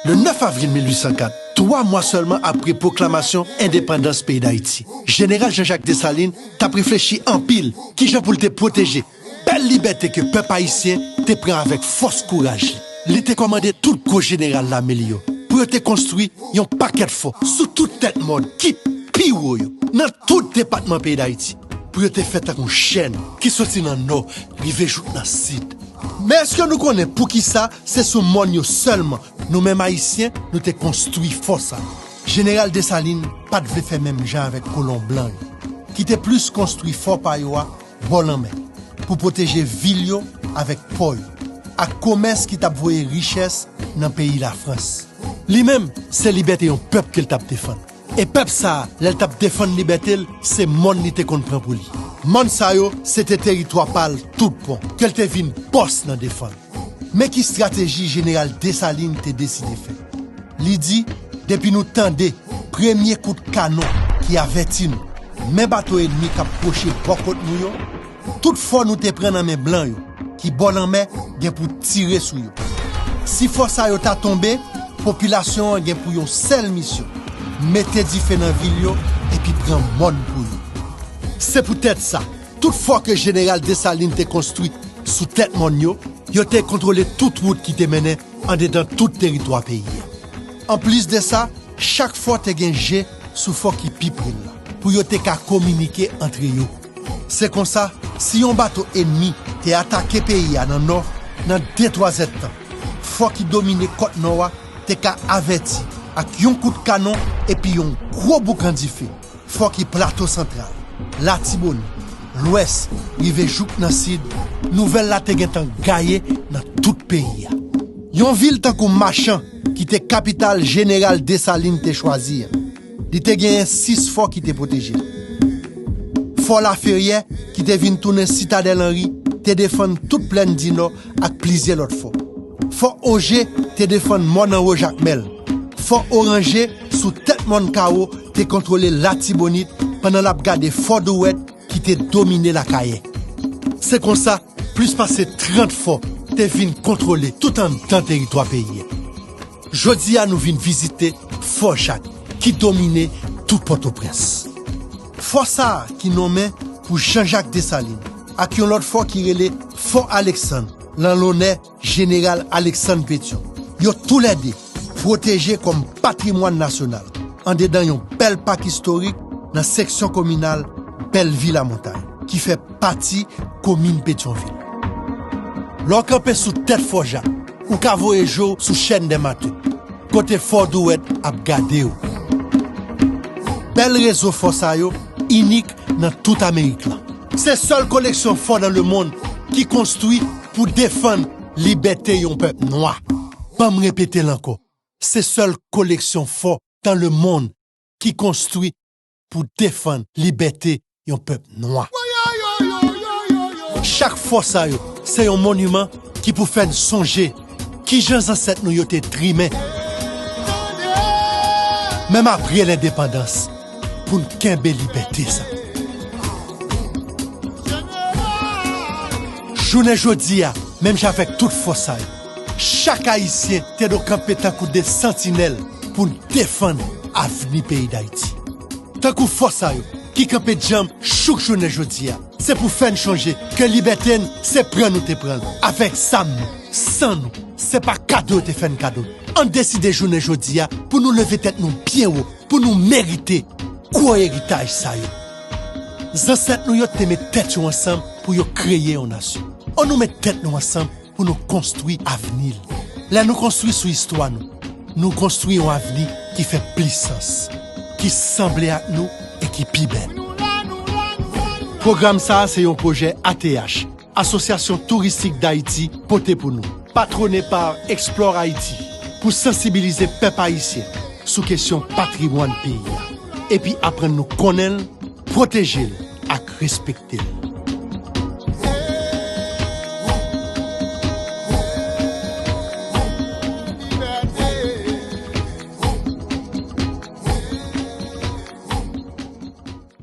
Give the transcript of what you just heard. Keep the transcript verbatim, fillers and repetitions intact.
Le nèf avril mil uit san kat, twa mwa sèlman apre pwoklamasyon endepandans peyi Dayiti, Jeneral Jean-Jacques Dessalines t ap reflechi anpil kijan pou l te pwoteje bèl libète ke pèp ayisyen te pran avèk fòs kouraj li. Li te kòmande tout gwo jeneral lame li yo pou yo te konstwi yon pakèt fò sou tout tèt mòn ki pi wo yo, nan tout depatman peyi Dayiti, pou yo te fè tankou chèn ki soti nan nò rive jouk nan sid. Men èske nou konnen poukisa se sou mòn yo sèlman nou menm Ayisyen nou te konstwi fò sa yo? Jeneral Desalin pa t vle fè menm jan avèk kolon blan yo, ki te plis konstwi fò pa yo a bò lanmè, pou pwoteje vil yo avèk pò yo, ak komès ki t ap voye richès nan peyi Lafrans. Li menm, se libète yon pèp ke l t ap defann. E pèp sa a, lè l t ap defann libète l, se mòn li te konn pran pou li. Mòn sa yo, se te teritwa pa l tout bon, ke l te vin bòs nan defann. Men ki estrateji Jeneral Desalin te deside fè. Li di, depi nou tande premye kout kanon ki avèti nou, men bato ènmi k ap pwoche bò kot nou yo, tout fò nou te pran nan men blan yo, ki bò lanmè, gen pou tire sou yo. Si fò sa yo ta tonbe, popilasyon an gen pou yon sèl misyon, mete dife nan vil yo epi pran mòn pou yo. Se poutèt sa, tout fò ke Jeneral Desalin te konstwi sou tèt mòn yo, yo te kontwole tout wout ki te mennen andedan tout teritwa peyi a. Anplis de sa, chak fò te gen je sou fò ki pi pre l la, pou yo te ka kominike antre yo. Se konsa, si yon bato ènmi te atake peyi a nan nò, nan de twa zèdtan, fò ki domine kòt nò a te ka avèti ak yon kout kanon epi yon gwo boukan dife. Fò ki Plato Santral, Latibonit, Lwès, rive jouk nan Sid, nouvèl la te gentan gaye nan tout peyi a. Yon vil tankou Machan, ki te kapital Jeneral Desalin te chwazi an, li te genyen sis fò ki te pwoteje l. Fò Laferyè, ki te vin tounen Sitadèl Anri, te defann tout Plèn di Nò ak plizyè lòt fò. Fò Oje te defann mòn anwo Jakmèl. Fò Oranje, sou tèt mòn Kawo, te kontwole Latibonit pandan l ap gade Fò Dwèt ki te domine Lakayè. Se konsa, plis pase trant fò te vin kontwole tout anndan teritwa peyi a. Jodi a, nou vin vizite Fò Jak, ki domine tout Pòtoprens. Fò sa a, ki nonmen pou Jean-Jacques Dessalines, ak yon lòt fò ki rele Fò Aleksann, lan lonè Jeneral Aleksann Petyon. Yo toulède pwoteje kòm patrimwàn nasyonal, andedan yon bèl pak istorik nan seksyon kominal Bèlvi Lamontay, ki fè pati komin Petyonvil. Lè w kanpe sou tèt Fò Jak, ou ka voye je w sou Chêne des Martyrs, kote Fò Dwèt ap gade w. Bèl rezo fò sa yo inik nan tout Amerik lan. Se sèl koleksyon fò nan lemonn ki konstwi pou defann libète yon pèp nwa. Ban m repete l ankò. Se sèl koleksyon fò nan lemonn ki konstwi pou defann libète yon pèp nwa. Chak fò sa yo, se yon moniman ki pou fè n sonje kijan zansèt nou yo te trimen, menm apre lendepandans, pou n kenbe libète sa. Jounen jodi a, menm jan avèk tout fò sa yo, chak Ayisyen te dwe kanpe tankou de santinèl pou n defann avni peyi Dayiti. Tankou fò sa yo, ki kanpe djanm jouk jounen jodi a, se pou fè n chonje ke libète n, se pran nou te pran l, avèk zam nou, san nou, se pa kado yo te fè n kado l. Ann deside jounen jodi a pou nou leve tèt nou byen wo, pou nou merite gwo eritaj sa yo. Zansèt nou yo te met tèt yo ansanm pou yo kreye yon nasyon. Ann nou met tèt nou ansanm pou nou konstwi avni l. Lè nou konstwi sou istwa nou, nou konstwi yon avni ki fè plis sans, ki sanble ak nou e ki pi bèl. Pwogram sa a se yon pwojè A T H, Asosyasyon Touristik Dayiti, pote pou nou, patwone pa Explore Haïti, pou sansibilize pèp ayisyen sou kesyon patrimwàn peyi a, epi aprann nou konnen l, pwoteje l ak respekte l.